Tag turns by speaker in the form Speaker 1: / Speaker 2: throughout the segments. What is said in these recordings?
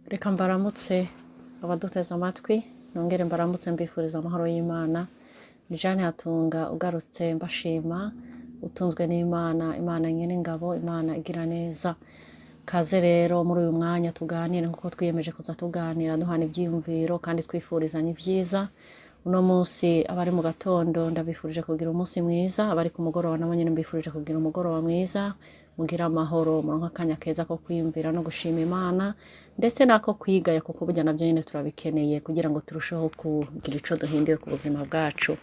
Speaker 1: Reka mbaramutse abaduteze amatwi, nongere mbaramutse mbifuriza amahoro y'Imana. Ni Jane Hatunga ugarutse mbashima, utunzwe n'Imana, Imana nyen'ingabo, Imana igira neza. Kaze rero muri uyu mwanya tuganire nk'uko twiyemeje kuza tuganira duhana ivyiyumviro kandi twifurizanya ivyiza. Uno munsi abari mu gatondo ndabifurije kugira umunsi mwiza, abari ku mugoroba nabo nyene mbifurije kugira umugoroba mwiza, mugire amahoro, muronke akanya keza ko kwiyumvira no gushima Imana, ndetse n'ako kwigaya kuko burya navyo nyene turabikeneye kugira ngo turusheho kugira ico duhinduye ku buzima bwacu.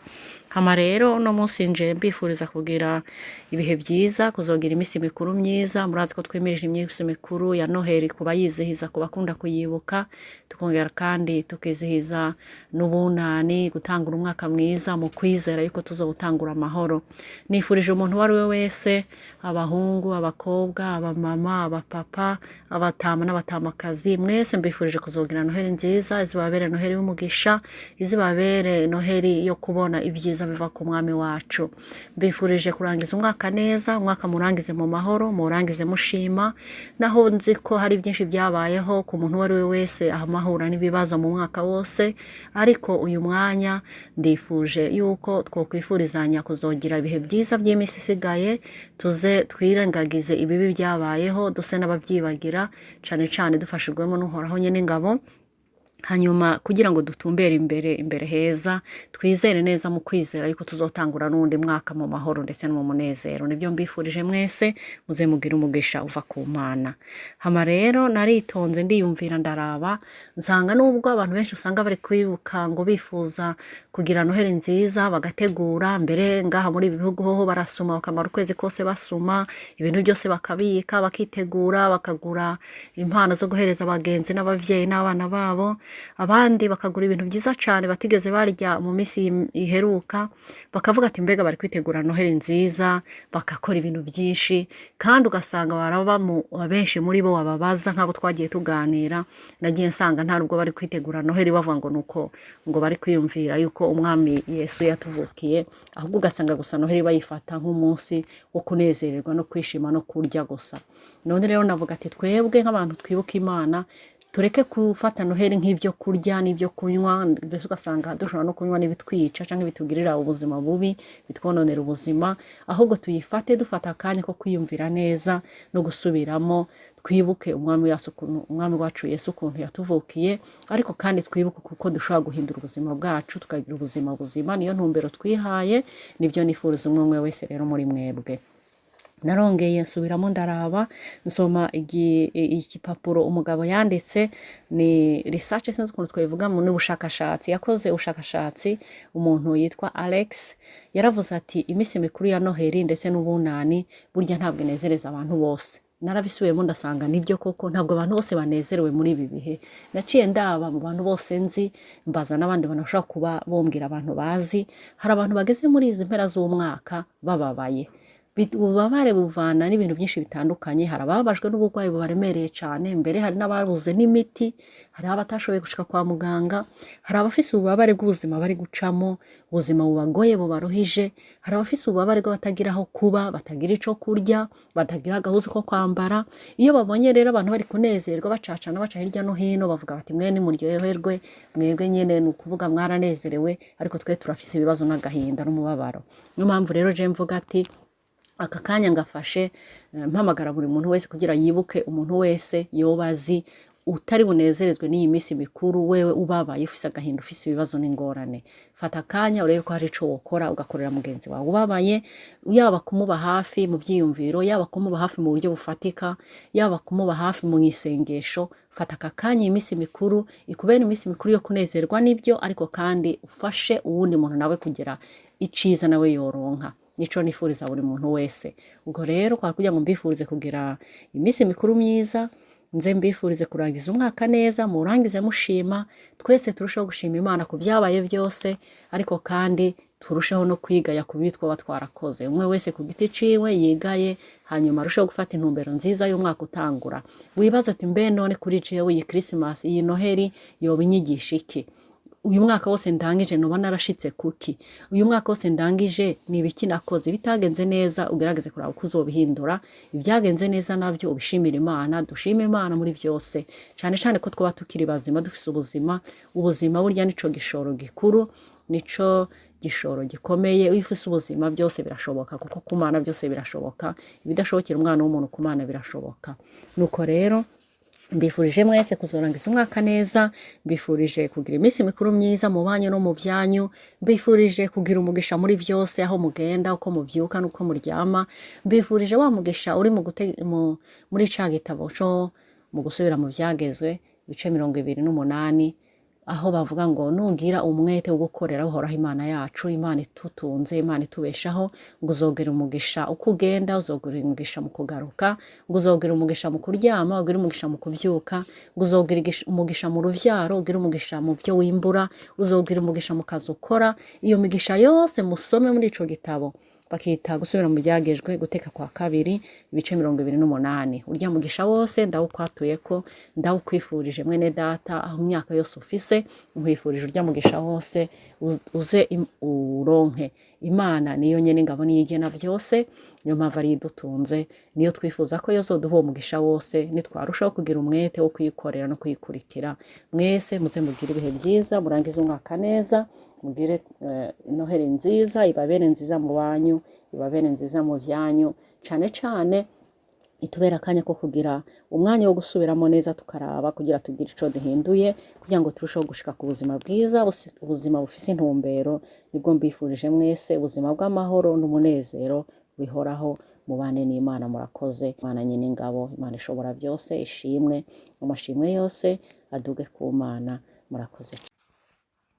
Speaker 1: Hama rero uno munsi nje mbifuriza kugira ibihe vyiza, kuzogira imisi mikuru myiza, murazi ko twimirije imisi mikuru ya Noheli ku bayizihiza, ku bakunda kuyibuka, tukongera kandi tukizihiza n'ubunani, gutangura umwaka mwiza mu kwizera yuko tuzowutangura amahoro. Nifurije umuntu uwo ari we wese, abahungu, abakobwa, abamama, abapapa, abatama n'abatamakazi, mwese mbifurije kuzogira Noheli nziza, izibabere Noheli y'umugisha, izibabere Noheli yo kubona ibyiza biva ku mwami wacu. Mbifurije kurangiza umwaka neza, umwaka murangize mu mahoro, murangize mushima, naho nzi ko hari byinshi byabayeho ku muntu uwo ari we wese amahura n'ibibazo mu mwaka wose, ariko uyu mwanya ndifuje yuko twokwifurizanya kuzogira ibihe byiza by'imisi isigaye, tuze twirengagize ibibi byabayeho, duse n'abavyibagira, cane cane dufashijwemo n'Uhoraho nyen'ingabo, hanyuma kugira ngo dutumbere imbere imbere heza, twizere neza mu kwizera yuko tuzotangura n'uwundi mwaka mu mahoro ndetse no mu munezero. Nibyo mbifurije mwese, muze mugire umugisha uva ku Mana. Hama rero naritonze ndiyumvira ndaraba, nsanga nubwo abantu benshi usanga bari kwibuka ngo bifuza kugira Noheli nziza, bagategura mbere ngaha muri ibi bihugu hoho barasuma bakamara ukwezi kose basuma, ibintu byose bakabika, bakitegura, bakagura impano zo guhereza abagenzi n'abavyeyi n'abana babo, abandi bakagura ibintu vyiza cane batigeze barya mu misi iheruka, bakavuga ati mbega bari kwitegura Noheli nziza, bagakora ibintu vyinshi, kandi ugasanga baraba benshi muri bo wababaza nk'abo twagiye tuganira, nagiye nsanga nta nubwo bari kwitegura Noheli bavuga ngo nuko ngo bari kwiyumvira yuko umwami Yesu yatuvukiye, ahubwo ugasanga gusa Noheli bayifata nk'umunsi wo kunezererwa no kwishima no kurya gusa. None rero navuga ati twebwe nk'abantu twibuka Imana, tureke gufata Noheli nk'ibyo kurya n'ibyo kunywa, mbese ugasanga dushobora no kunywa n'ibitwica canke bitugirira ubuzima bubi, bitwononera ubuzima, ahubwo tuyifate dufata akanya ko kwiyumvira neza no gusubiramo, twibuke umwami wacu ukuntu, umwami wacu Yesu ukuntu yatuvukiye, ariko kandi twibuke kuko dushobora guhindura ubuzima bwacu tukagira ubuzima buzima. Niyo ntumbero twihaye, nibyo nifuriza umwe umwe wese rero muri mwebwe. Narongeye nsubiramo ndaraba, nsoma igipapuro umugabo yanditse, ni research, sinzi ukuntu twabivuga, n'ubushakashatsi yakoze, ubushakashatsi umuntu yitwa Alex yaravuze ati imisi mikuru ya Noheli ndetse n'ubunani burya ntabwo inezereza abantu bose. Narabisubiyemo ndasanga nibyo koko, ntabwo abantu bose banezerewe muri ibi bihe. Naciye ndaba mu bantu bose nzi, mbaza n'abandi bantu bashobora kuba bombwira abantu bazi, hari abantu bageze muri izi mpera z'umwaka bababaye. Ububabare buvana n'ibintu byinshi bitandukanye. Hari abababajwe n'uburwayi bubaremereye cane, mbere hari n'ababuze n'imiti, hari abatashoboye gushika kwa muganga, hari abafise ububabare bw'ubuzima bari gucamo, ubuzima bubagoye bubaruhije, hari abafise ububabare bw'abatagira aho kuba, batagira ico kurya, batagira agahuzu ko kwambara. Iyo babonye rero abantu bari kunezerwa bacacana baca hirya no hino, bavuga bati mwe nimuryoherwe, mwebwe nyene ni ukuvuga mwaranezerewe, ariko twe turafise ibibazo n'agahinda n'umubabaro. Niyo mpamvu rero je mvuga ati aka kanya ngafashe mpamagara buri muntu wese kugira yibuke umuntu wese yoba azi utari bunezerezwe n'iyi misi mikuru, wewe ubabaye, ufise agahinda, ufise ibibazo n'ingorane. Fata akanya urebe ko hari ico wokora ugakorera mugenzi wawe ubabaye, yaba kumuba hafi mu vyiyumviro, yaba kumuba hafi mu buryo bufatika, yaba kumuba hafi mu isengesho. Fata aka kanya iyi misi mikuru ikubere imisi mikuru yo kunezerwa n'ibyo, ariko kandi ufashe uwundi muntu nawe kugira iciza nawe yoronka. Nico nifuriza buri muntu wese. Ubwo rero kwa kugira ngo mbifurize kugira imisi mikuru myiza, nze mbifurize kurangiza umwaka neza, murangize mushima, twese turusheho gushima Imana ku byabaye byose, ariko kandi turusheho no kwigaya ku bibi twaba twarakoze. Umwe wese ku giti ciwe yigaye, hanyuma arusheho gufata intumbero nziza y'umwaka utangura. Wibaze ati mbe none kuri jewe iyi Christmas, iyi Noheli yoba inyigisha iki? Uyu mwaka wose ndangije noba narashitse kuki? Uyu mwaka wose ndangije ni ibiki nakoze? Bitagenze neza, ugerageze kuraba uko uzobihindura. Ibyagenze neza nabyo ubishimira Imana. Dushime Imana muri byose, cyane cyane ko twaba tukiri bazima, dufise ubuzima. Ubuzima burya nico gishoro gikuru, nico gishoro gikomeye. Iyo ufise ubuzima byose birashoboka, kuko ku Mana byose birashoboka. Ibidashobokera umwana w'umuntu, ku Mana birashoboka. Nuko rero mbifurije mwese kuzorangiza umwaka neza, mbifurije kugira iminsi mikuru myiza mu banyu no mu byanyu, mbifurije kugira umugisha muri byose, aho mugenda, uko mubyuka n'uko muryama. Mbifurije wa mugisha uri muri ca gitabo co mu Gusubira mu Byagezwe, ibice 28, aho bavuga ngo nugira umwete wo gukorera Uhoraho Imana yacu, Imana itutunze, Imana itubeshaho, ngo uzogira umugisha uko ugenda, uzogira umugisha mu kugaruka, ngo uzogira umugisha mu kuryama, ugire umugisha mu kubyuka, ngo uzogira umugisha mu rubyaro, ugire umugisha mu byo wimbura, uzogira umugisha mu kazi ukora. Iyo migisha yose musome muri ico gitabo bakita Gusubira mu Byagejwe, Guteka kwa Kabiri, ibice 28. Urya mugisha wose ndawukwatuye ko ndawukwifurije, mwene data, aho imyaka yose ufise, nkwifurije urya mugisha wose uze uronke. Imana niyo nyene ingabo, niyo igena byose, niyo mpamvu ariyo idutunze, niyo twifuza ko yozoduha uwo mugisha wose nitwarushaho kugira umwete wo kuyikorera no kuyikurikira. Mwese muze mugire ibihe byiza, murangize umwaka neza, mugire Noheli nziza, ibabere nziza mu banyu, ibabere nziza mu vyanyu. Cane cane itubera akanya ko kugira umwanya wo gusubiramo neza, tukaraba kugira tugire ico duhinduye, kugira ngo turusheho gushika ku buzima bwiza, ubuzima bufise intumbero. Nibwo mbifurije mwese, ubuzima bw'amahoro n'umunezero bihoraho, mubane n'Imana. Murakoze. Imana nyine ingabo, Imana ishobora byose, ishimwe, amashimwe yose aduge ku Mana. Murakoze.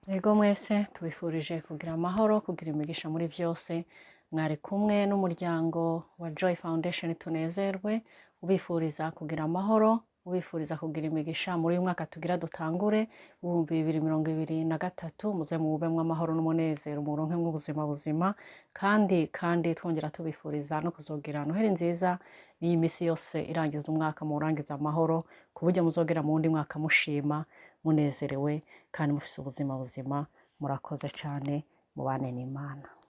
Speaker 1: Ego, mwese tubifurije kugira amahoro, kugira imigisha muri byose. Mwari kumwe n'umuryango wa Joy Foundation Tunezerwe, ubifuriza kugira amahoro, ubifuriza kugira imigisha muri uyu mwaka tugira dutangure, 2023. Muze muwubemwo amahoro n'umunezero, muronke ubuzima buzima, kandi twongera tubifuriza no kuzogira Noheli nziza n'iyi misi yose irangiza umwaka, muwurangiza amahoro, ku buryo muzogera mu wundi mwaka mushima, munezerewe kandi mufise ubuzima buzima. Murakoze cyane, mubane n'Imana.